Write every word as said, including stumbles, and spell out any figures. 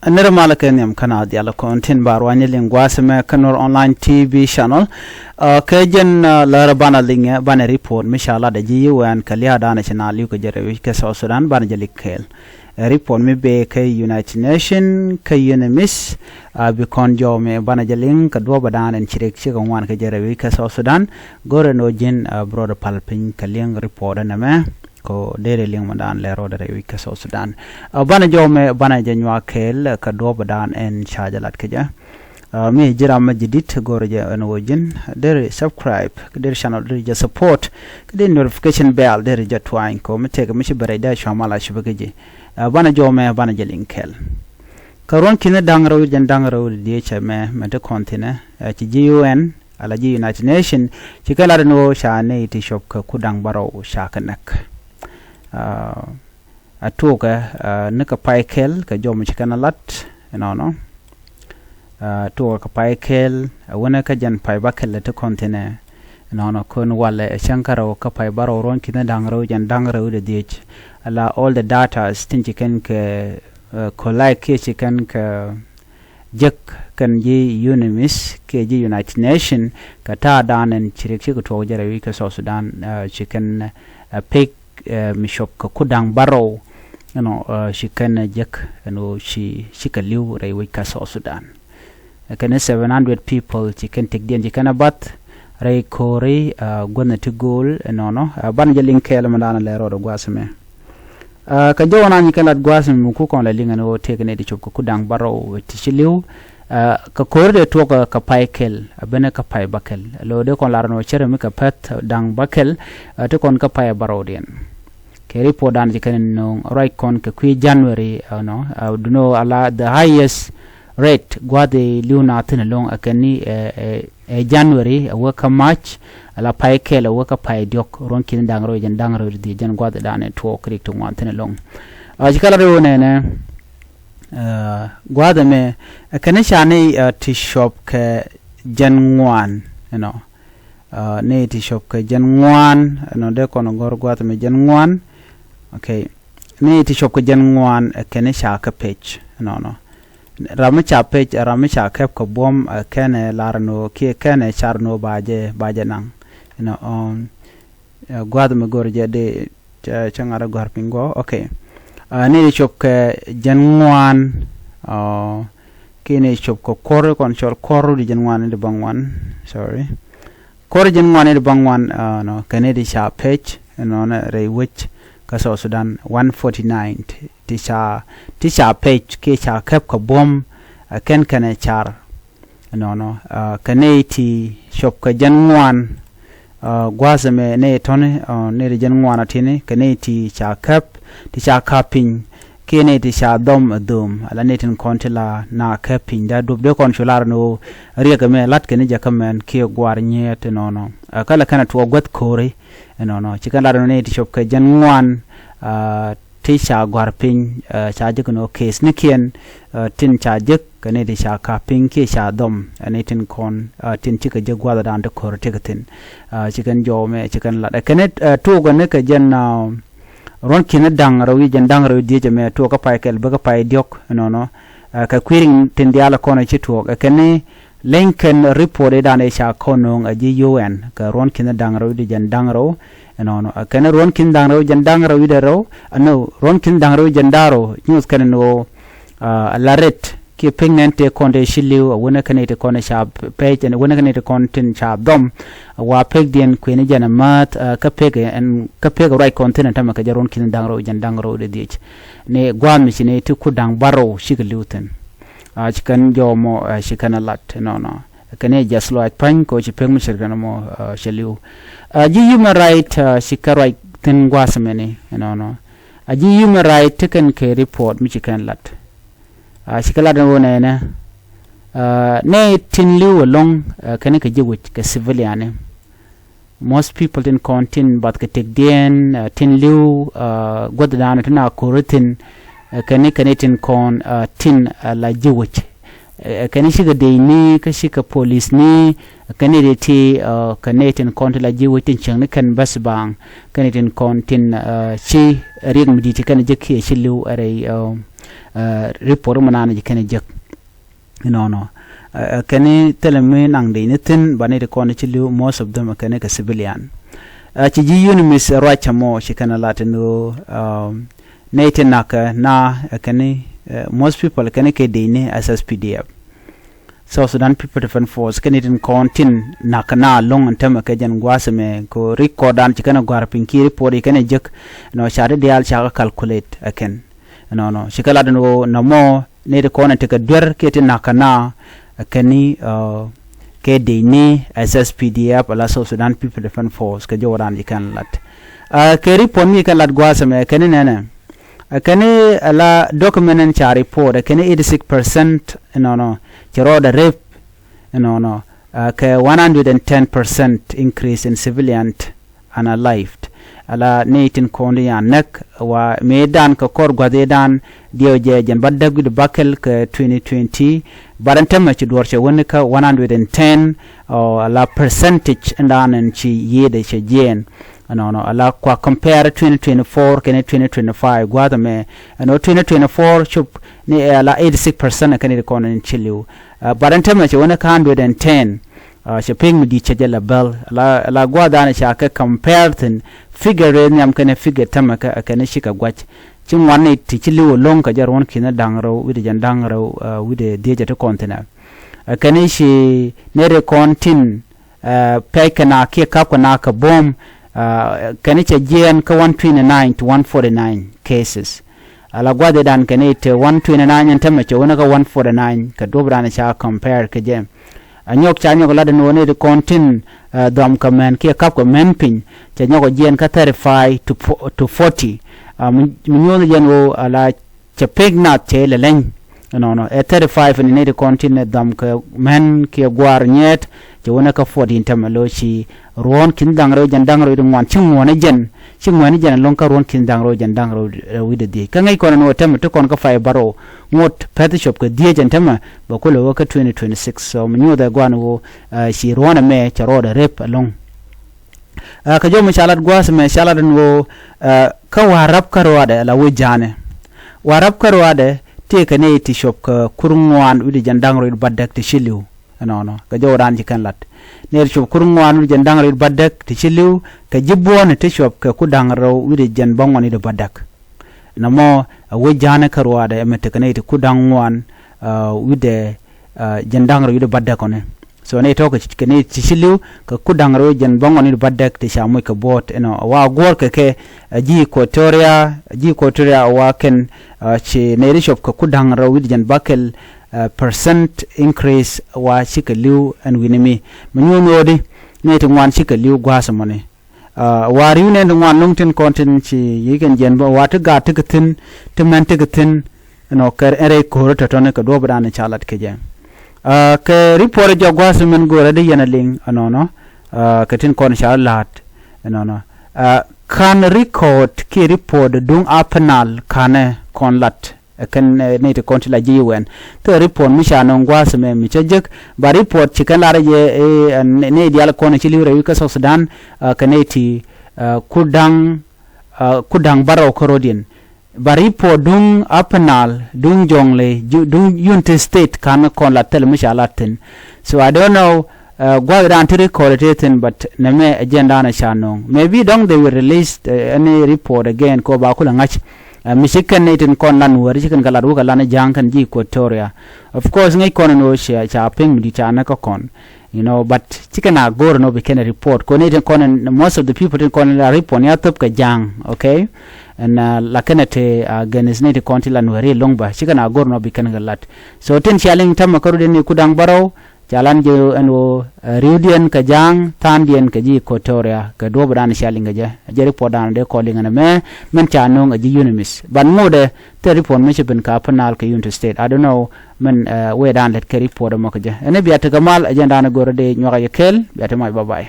Nir malä kɛ nhiam kä na dhial kɔn tin ba ruany liŋ gua̱a̱th mɛ kä Nuer Online T V channel. Kɛ jɛn lärä banɛ liŋɛ banɛ report mi ca lat ɛ ji̱ U N kɛ lia̱a̱ danɛ ci na li̱w kɛ jɛ rɛy wi̱c kä South Sudan banɛ jɛ liŋ kɛɛl. Ɛ report mi bee kä United Nation kä UNMISS. A bi kɔn jɔw mɛ banɛ jɛ liŋ kɛ duɔ̱ɔ̱p ɛ danɛ ci rɛk cikɛ ŋuan kɛ jɛ rɛy wi̱c kä South Sudan. Go̱rɛ ni wä ji̱n a bi rɔɔdɛ pal piny kɛ liŋ report ɛnɛ mɛ. Kɛ deri liŋ mɛ dan lɛ rɔɔdɛ rɛy wi̱c kä South Sudan. A banɛ jɔw mɛ banɛ jɛ nyuak kɛɛl kɛ duɔ̱ɔ̱p ɛ dan ɛn ca jɛ lat kɛ jɛ. A mi ji̱ ram mɛ ji̱ di̱t go̱rɛ jɛ ɛn wä ji̱n deri subscribe kɛ deri channel deri jɛ support kɛ deri notification bell deri jɛ tuany kɛ wä mi tëkɛ mi ci bɛ rɛy dee cua mal a cupɛ kɛ ji̱. A banɛ jɔw mɛ banɛ jɛ liŋ kɛɛl. Kä ruɔ̱n ki̱n da̱ŋ rɛw jɛn da̱ŋ rɛw diecɛ mɛ mɛ ti kɔn thinɛ ɛ ci ji̱ U N ala ji̱ United Nation ci kɛ lat ni ɣöö ca nɛy ti cop kɛ ku da̱ŋ bärɔw ca kɛ näk. A tuɔkɛ ni kɛ pay kɛl kɛ jɔm ci kɛn a lat inɔnɔ. A tuɔkɛ kɛ pay kɛl a wänɛ kä jɛn pay bäkɛl ti kɔn thinɛ inɔnɔ kön walɛ ɛ cäŋ kä rɛw kä pay bärɔw ruɔ̱n ki̱n da̱ŋ rɛw jɛn da̱ŋ rɛw di dhiec. Ala all the datas tin ci kɛn kɛ Ɛ, kolay kiɛ ci kɛn kɛ jek kɛn ji̱ UNMISS kiɛ ji̱ United Nation kɛ ta̱a̱ da̱a̱n ɛn ci riɛk cikɛ tuɔɔk jɛ rɛy wi̱c kä South Sudan, ɛ, ci kɛn, ɛ, pek, ɛ, mi cop kɛ ku da̱ŋ bärɔw, you know, ɛ, ci kɛn, ɛ, jek ɛn ɣöö ci, cikɛ li̱w rɛy wi̱c kä South Sudan. Ɛ, kɛn seven hundred people ci kɛn tëkdiɛn ci kɛn ɛ bath rɛy ko̱ri, ɛ, guäthni ti go̱o̱l ɛnɔnɔ. Ɛ, banɛ jɛ liŋ kɛɛl mɛ da̱a̱n lɛ rɔɔdɛ gua̱a̱th mɛ. Ɛ, kɛ jɔw ɛn a nyi kɛ lat gua̱a̱th mi mi ku kɔn lɛ liŋ ɛn ɣöö tëëkɛ nɛy ti cop kɛ ku da̱ŋ bärɔw ti ci li̱w. Ɛ, kɛ ko̱ri dee tuɔɔk kɛ pay kɛl, ɛ benɛ kɛ pay bäkɛl. Lo̱o̱ dee kɔn lar ɛn ɣöö cärɛ mi kɛ pɛ̈th da̱ŋ bäkɛl, ɛ, ti kɔn kɛ pay bärɔwdiɛn. Kɛ report dan ci kɛn nööŋ ruac kɔn kɛ kui̱ January, ɛ, nɔ, ɛ, duno ala the highest rate gua̱a̱th i̱ li̱w na thi̱n ɛlɔ̱ŋ ɛ kɛn ni, ɛ, ɛ, ɛ January ɛ wä kä March, ala pay kɛl ɛ wä kä pay diɔ̱k, ruɔ̱n ki̱n da̱ŋ rɛw jɛn da̱ŋ rɛw di̱i̱t jɛn gua̱a̱th dan ɛ tuɔɔk kɛ rik ti ŋuan thi̱n ɛlɔ̱ŋ. Ɛ, ci kɛ lat rɛw nɛnɛ, ɛ, gua̱a̱th ɛmɛ, ɛ, kɛn ni ca ni, ɛ, ti cop kɛ jɛn ŋuan, you know. Ɛ, ni ti cop kɛ jɛn ŋuan, you know, dee kɔn gɔ̱r gua̱a̱th ɛmɛ jɛn ŋuan. Okay. Ni ti cop kɛ jɛn ŋuan, ɛ, kɛn ni ca kɛ pec, you know, nɔ. Ram mi ca pec, ram mi ca kɛp kɛ buɔ̱m, ɛ, kɛnɛ lar ni ɣöö kiɛ kɛnɛ car ni ɣöö ba jɛ, ba jɛ naŋ. You know, um, ɛ, gua̱a̱th mi go̱r jɛ dee cɛ, cɛ ŋa̱t ɛ gua̱a̱r piny guɔ. Okay. Ɛ, ni di cop kɛ jɛn ŋuan, ɔ, kiɛ ni cop kɛ kuɔr kɔn cɔl kuɔr di jɛn ŋuan ni di bä ŋuan. Sorry. Kuɔr jɛn ŋuan ni di bä ŋuan, ɛ, nɔ, kɛ ni di ca pec, you know, nɔ, rɛy wec kä South Sudan, one forty-nine ti, ti ca, ti ca pec kiɛ ca kɛp kɛ buɔ̱m, ɛ, kɛn kɛnɛ car. Nɔnɔ, ɛ, kɛ nɛy ti cop kɛ jɛn ŋuan, ɛ, gua̱a̱th ɛmɛ nɛy tɔ̱ni, ɛ, nɛy ti jɛn ŋuan a ti̱ni, kɛ nɛy ti ca käp, ti ca ka̱p piny, kiɛ nɛy ti ca dhɔm ɛ dho̱o̱m, ala nɛy tin kɔn ti la na käp piny. Da̱a̱ duɔ̱p dee kɔn cu lar ni ɣöö riɛk ɛmɛ la̱t kɛn ni jɛ kä mɛn kiɛ gua̱a̱r nyiɛɛt inɔnɔ. Ɛ, kä lɛ kɛn a tuɔɔk guäth ko̱ri, inɔnɔ. Ci kɛn lar ni nɛy ti cop kɛ jɛn ŋuan, ɛ, ti ca gɔ̱a̱r piny, ɛ, ca jek ni ɣöö case nikiɛn, ɛ, tin ca jek kɛ ni ti ca ka̱p piny kiɛ ca dhɔm, ɛ, ni tin kɔn, ɛ, tin cikɛ jek gua̱a̱th dan ti ko̱r ti kɛ thi̱n. Ɛ, ci kɛn jɔw mɛ ci kɛn lat. Ɛ, kɛn ni, ɛ, tuɔɔk kɛn ni kɛ jɛn, ɛ, ruɔ̱n ki̱n da̱ŋ rɛw i̱ jɛn da̱ŋ rɛw i̱ dhiec ɛmɛ tuɔɔk kä pay kɛl bä kä pay diɔ̱k, ɛ, nɔnɔ. Ɛ, kɛ kui̱ riŋ tin diaal ɛ kɔn ɛ ci tuɔɔk. Ɛ, kɛn ni Leny kɛn report i̱ dan i̱ ca kɔn no̱o̱ŋ a ji̱ U N kɛ ruɔ̱n ki̱n da̱ŋ rɛw i̱ di jɛn da̱ŋ rɛw. Ɛnɔnɔ, ɛ, kɛn ruɔ̱n ki̱n da̱ŋ rɛw jɛn da̱ŋ rɛw i̱ dɛ rɛw. Ɛnɔ, ruɔ̱n ki̱n da̱ŋ rɛw jɛn da̱ŋ rɛw. Nyuuth kɛn ni ɣöö, ɛ, la ret kiɛ pek nɛn tëë kɔn tëë ci li̱w, ɛ, wänɛ kɛn i̱ ti kɔn i̱ ca pɛc, ɛn wänɛ kɛn i̱ ti kɔn tin ca dhɔm. Ɛ, wa pekdiɛn kuëni jɛn ɛ määth, ɛ, kä pek ɛn, kä pek ruac kɔn thi̱n ɛ tämɛ kɛ jɛ ruɔ̱n ki̱n da̱ŋ rɛw jɛn da̱ŋ rɛw i̱ dɛ dhiec. Ni gua̱a̱th mi ci ni ti ku da̱ŋ bärɔw cikɛ li̱w thi̱n. Ɛ, ci kɛn jɔw mɔ, ɛ, ci kɛn ɛ lat inɔnɔ. Kɛn i̱ jɛ slow ɛ pa̱ny kɛ ɣöö ci pek mi ce̱tkɛ nɔmɔ, ɛ, cɛ li̱w. Ɛ, ji̱ human right, ɛ, ci kɛ ruac thi̱n gua̱a̱th mɛni inɔnɔ. Ɛ, ji̱ human right ti kɛn kɛ report mi ci kɛn lat. Ɛ, ci kɛ lat in ɣöö nɛnɛ, ɛ, nɛy tin li̱w ɛlɔ̱ŋ, ɛ, kɛn kɛ ji̱ wec kɛ civilian ni. Most people tin kɔn tin bath kɛ tëkdiɛn, ɛ, tin li̱w, ɛ, guäthdan tin a ko̱ri thi̱n, ɛ, kɛn ni, kɛn ni tin kɔn, ɛ, tin, ɛ, la ji̱ wec. Ɛ, kɛn ni cikɛ dec ni, kä cikɛ police ni, kɛn ni dee ti, ɛ, kɛn ni tin kɔn tin la ji̱ wec tin cieŋ ni kɛn bäth baaŋ, kɛn ni tin kɔn tin, ɛ, ci riɛk mi di̱i̱t ti kɛn jek kiɛ ci li̱w ɛ rɛy, ɛ, Report mi naan ji̱ kɛn jek. Inɔnɔ kɛn thilɛ mi naŋ dec ni thi̱n, ba ni ti kɔn ci li̱w, most of them kɛn kɛ civilian. Ci ji̱ UNMISS ruac cɛ mɔ ci kɛn lat ni ɣöö nɛy ti nakä na kɛn, most people kɛn kɛ dec ni SSPDF, South Sudan People Defense Force, kɛn tin kɔn tin nakä na lo̱ŋ ɛn tämɛ kɛ jɛn gua̱a̱th ɛmɛ kɛ record dan ci kɛn gua̱a̱r piny kiɛ report ci kɛn jek. Nɔ ca ti diaal ca kɛ calculate ɛ kɛn. Nɔnɔ ci kɛ lat ni ɣöö nɔmɔ nɛy ti kɔn ti kɛ duer kiɛ ti nakä na kɛn kɛ dec ni SSPDF ala South Sudan People Defense Force kɛ jɔwdan ci kɛn lat. Kɛ report mi kɛn lat gua̱a̱th ɛmɛ kɛn nɛnɛ kɛn ala document ɛn ca report kɛn eighty six percent nɔnɔ ci rɔɔdɛ rape nɔnɔ kɛ one hundred and ten percent increase in civilian unalived. Ala ni tin kɔn di yan näk wa mëë dan kɛ kɔr gua̱th ëë dan diɛw jɛ jɛn ba däk wi̱cdɛ bäkɛl kɛ twenty twenty. Ba dan tämɛ ci duɔr cɛ wä ni kä one hundred and ten, ala percentage in dan in ci yiëëdɛ cɛ jiɛɛn. Nɔnɔ ala kua compare twenty twenty-four kɛn twenty twenty-five gua̱th ɛmɛ. Ɛn ɣöö twenty twenty-four cop ni ala eighty six percent kɛn di kɔn in ci li̱w. Ba dan tämɛ cɛ wä ni kä hundred and ten. Cɛ pek mi di̱i̱t cɛ jɛ la bäl la gua̱a̱th dan ca kɛ compare thi̱n. Figure rɛy nhiam kɛnɛ figure tämɛ kɛ kɛn cikɛ gua̱c. Ci ŋuan ni ti ci li̱w ɛlɔ̱ŋ kɛ jɛ ruɔ̱n ki̱n da̱ŋ rɛw wi̱cdɛ jɛn da̱ŋ rɛw wi̱cdɛ dhieec ti kɔn thi̱n ɛ kɛn ci nɛy ti kɔn tin pɛc kɛ na kiɛ kap kɛ na kɛ buɔ̱m. Kɛn cɛ jiɛɛn kä one twenty-nine to one forty-nine cases. Ala gua̱dhidan kɛn i̱ te one twenty-nine ɛn tämɛ cɛ wä ni kä one forty-nine kɛ duɔ̱pdan ca compare kɛ jɛ. A nyɔk ca nyɔk lat ɛn wä ni ti kɔn tin dhuam kɛ mɛn kiɛ kap kɛ mɛn piny cɛ nyɔk ɔ jiɛn kä thirty-five to forty. Mi nyuɔ̱th jɛn wä ala cɛ pek nath cɛ ilɛ leny. Ɛnɔnɔ ɛ thirty-five ni ni ti kɔn tin ɛ dham kɛ mɛn kiɛ gua̱a̱r nyɛɛt. Cɛ wä ni kä forty in tämɛ lo̱ ci ruɔ̱ɔ̱n ki̱n da̱ŋ rɛw jɛn da̱ŋ rɛw wi̱cdɛ ŋuan ci ŋuɔ̱n ɛ jɛn ci ŋuɔ̱n ɛ jɛn ɛlɔ̱ŋ kä ruɔ̱ɔ̱n ki̱n da̱ŋ rɛw jɛn da̱ŋ rɛw wi̱cdɛ dhieec. Kä ŋäc kɔn ɛn wä tämɛ ti kɔn kä five bärɔw ŋot pɛth cop kɛ dhieec ɛn tämɛ bɛ kulɛ wä kä twenty twenty-six. So mi nyuɔth ɛ gua̱n wä ci ruɔ̱ɔ̱n ɛmɛ cɛ rɔɔdɛ rep ɛlɔ̱ŋ. Kɛ jɔw mi ca lat gua̱a̱th ɛmɛ ca lat ɛn ɣöö kä wa̱a̱ rap kä ruaadɛ la wec ja̱a̱nɛ. Wa̱a̱ rap kä ruaadɛ tëëkɛ nɛy ti cuɔp kɛ kur ŋuan wi̱cdɛ jɛn da̱ŋ rɛw wi̱cdɛ bädäk ti ci li̱w. Ɛnɔnɔ kɛ jɔw raan ci kɛn lat nɛy ti cuɔp kur ŋuan wi̱cdɛ jɛn da̱ŋ rɛw wi̱cdɛ bädäk ti ci li̱w kɛ ji̱ buɔ̱ɔ̱ni ti cuɔp kɛ kur da̱ŋ rɛw wi̱cdɛ jɛn bäŋuan wi̱cdɛ bädäk. Nɔmɔ a wec ja̱a̱nɛ kä ruaadɛ ɛmɛ tekɛ nɛy ti kur da̱ŋ ŋuan wi̱cdɛ jɛn da̱ŋ rɛw wi̱cdɛ bädäk ɔni. So nɛy tɔ̱ kɛ nɛy ti ci li̱w kɛ kur da̱ŋ rɛw jɛn bäŋuan wi̱cdɛ bädäk ti ca moc kɛ buɔ̱ɔ̱t ɛnɔ a wa guɔ̱ɔ̱r kɛ kɛ a ji̱ Equatoria a ji̱ Equatoria a wa kɛn ci nɛy ti cuɔp kɛ kur da̱ŋ rɛw wi̱cdɛ jɛn bäkɛl percent increase wa cikɛ li̱w ɛn wi̱ni mi. Mi nyuɔ̱n ɣöödi nɛy ti ŋuan cikɛ li̱w gua̱a̱th ɛmɔni. Wa ri̱w nɛn ti ŋuan lo̱ŋ tin kɔn tin ci yi̱ kɛn jiɛn bä wa ti gaat ti kɛ thi̱n ti mɛn ti kɛ thi̱n. Ɛnɔ kɛ ɛn rɛy ko̱o̱rä tɔ̱tɔ̱ni kɛ duɔ̱ɔ̱pdan ca lat kɛ jɛ. Kɛ report jɔk gua̱a̱th mɛn go̱o̱rä di yɛn a liŋ ɛnɔnɔ kɛ tin kɔn ca la̱a̱t ɛnɔnɔ. Ka̱n record kiɛ report duŋ a penal ka̱nɛ kɔn lat. Kɛn nɛy ti kɔn ti la ji̱ wɛn thil report mi ca nɔŋ gua̱a̱th ɛmɛ mi cä jek. Ba report ci kɛn lar jɛ nɛy diaal kɔn ci li̱w rɛy wi̱c kä South Sudan kɛ nɛy ti kur da̱ŋ kur da̱ŋ bärɔw kä rɔ̱diɛn. Ba report duŋ Upper Nile, duŋ Jonglei, duŋ Unity State ka̱n kɔn la thil mi ca lat thi̱n. So I don't know. Gua̱th dan ti record ti thi̱n, but nɛmɛ ɛ jɛn dan ca nɔŋ. Maybe dɔ̱ŋ they will release any report again kɛ ba kulɛ ŋa̱c. Mi ci kɛn ni tin kɔn lan wääri ci kɛn kɛ lat wä kɛ lan ja̱a̱ŋ kɛn ji̱ Equatoria. Of course ŋäc kɔn ni wä ca piŋ mi di ca nɛ kä kɔn. You know, but ci kɛn a go̱r ni wä bi kɛn report kɔn ni tin kɔn most of the people tin kɔn la report ni a thop kɛ ja̱a̱ŋ, okay. And la kɛn a te against ni tin kɔn ti lan wääri lo̱ŋ ba ci kɛn a go̱r ni wä bi kɛn kɛ lat. So tin cia liŋ tämɛ kä rut ni kudaŋ bärɔw. Ca lan jɛ ɛn ɣöö ri̱wdiɛn kɛ ja̱a̱ŋ tha̱a̱ŋdiɛn kɛ ji̱ Equatoria kɛ duɔ̱ɔ̱pdan cia liŋ kɛ jɛ. Jɛ report dan dee kɔn liŋ ɛn ɛmɛ mɛn ca no̱o̱ŋ ɛ ji̱ UNMISS. Ban ŋotdɛ thil report mi ci ben ka Upper Nile kɛ Unity State. I don't know mɛn wee dan lät kɛ report ɛmɔ kɛ jɛ. Ɛn ɛ bia tekɛ mal ɛ jɛn dan ɛ go̱rä dee nyuak ɛ jɛ kɛɛl bia te mac, bye bye.